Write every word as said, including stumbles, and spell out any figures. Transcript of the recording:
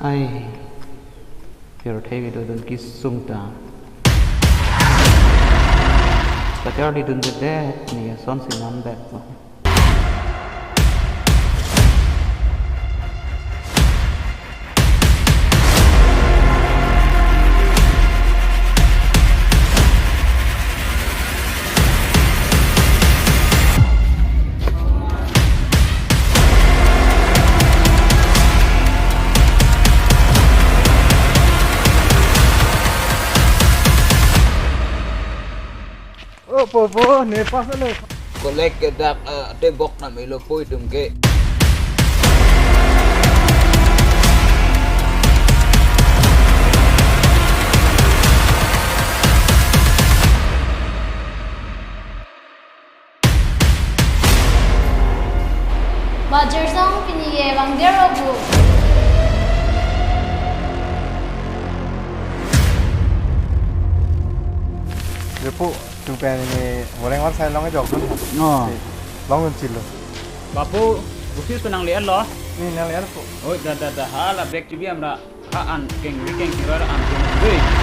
Ai, pirthe kedo dun kesung ta. Kacharli dundedet, ne asonsi nam bet. O po po, ne pass lo. Collect ke dak, eh, tebok na melo po itum ke. Bajar song pini ye bang der obu. Jepu, tu pen ini goreng war sai long jok dun. Oh. Si, long dun chilo. Bapu, busis penang lian lo? Ni nang lian po. Oh, da da da, hala bag chibi amra. Ha an keng ri keng kirar an keng ri.